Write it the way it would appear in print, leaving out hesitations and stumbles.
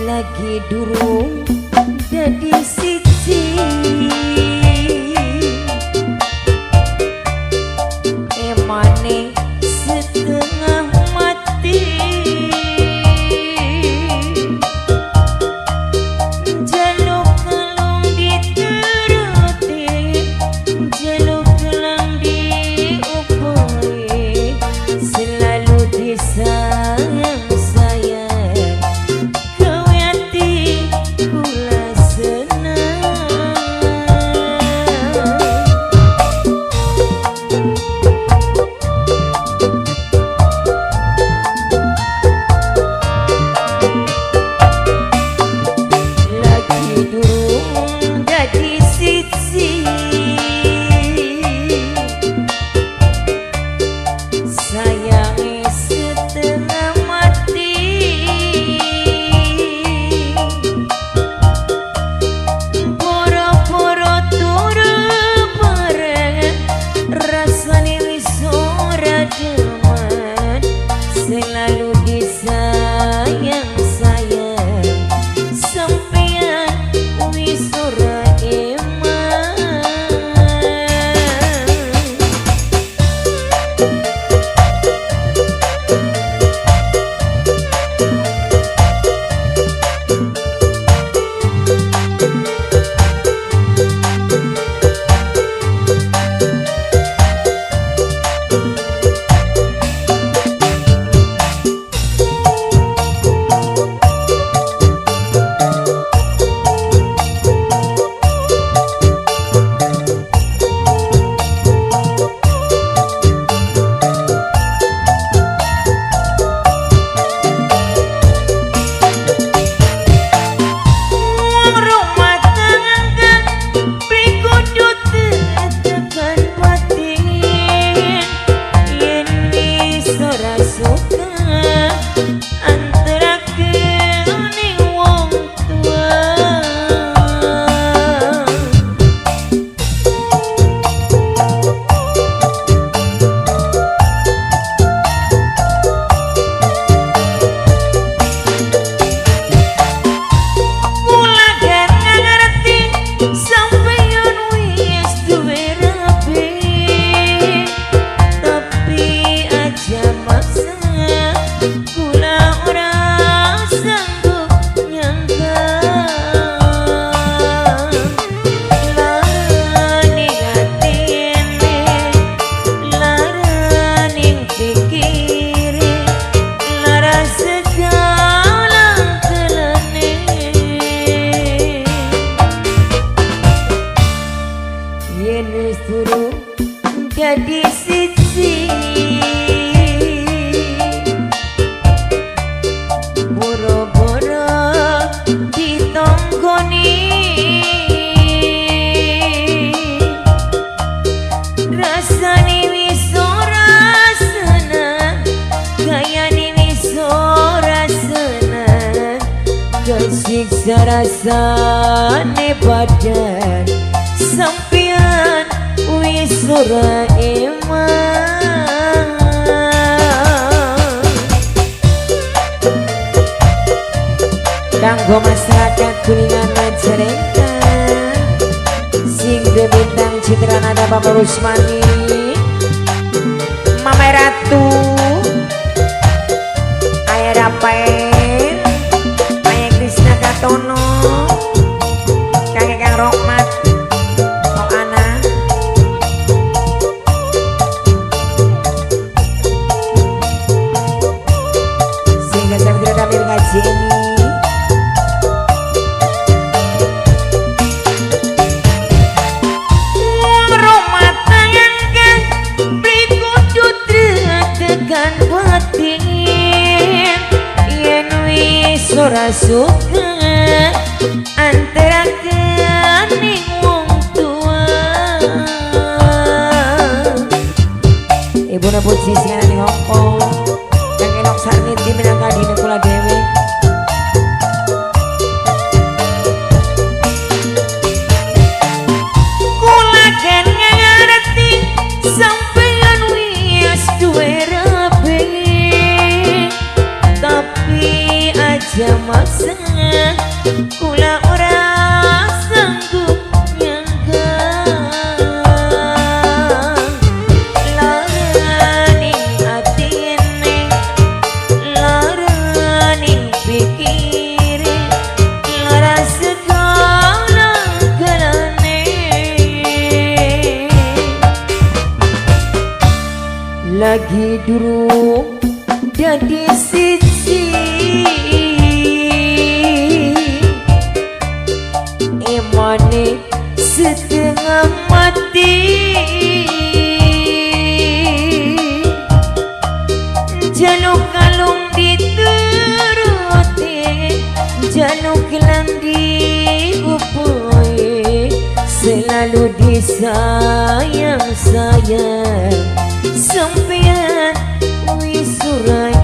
Lagi durung dadi siji, emane setengah mati. Jaluk kelung dituruti, jaluk kelang diupai, selalu disayang sayang. Gawe ati kula senang. Lagi durung dadi siji, sayange setengah mati. Boro-boro turu bareng, rasane wis ora demen, selalu disayang-sayang, sampeyan wis ora eman. Wong rumah tangga beli kudu tetekan batin, yen wis ora suka antaraken ning wong tua. Kula gak ngerti sampeyan wis duwe rabi, tapi aja maksa, kula ora sanggup nyangka. Larane atine, larane pikire, lara segala galane. Yen wis durung dadi siji, boro-boro ditonggoni, rasane wis ora seneng, gayane wis ora seneng, kesiksa rasane badan, sampeyan wis ora eman. Kanggo masyarakat Kuningan Majalengka, sing bintang citra nada Bapak Rusmani, Mama Ratu, Ayah Rafael, Ayah Krisna Katono, Kakek Kang Rohmat, Kang Ana. Sehingga saya tidak tampil ngaji ini. Rumah tangga beli kudu tekan batin, yen wis ora suka antaraken ning wong tua. Ibu Puji sing ana ning Hongkong, Kang Enok Sarniti minangka dine kula dhewe. Lagi durung dadi siji, emane setengah mati. Jaluk kalung dituruti, jaluk gelang diupoi, selalu disayang-sayang, sampean wis ora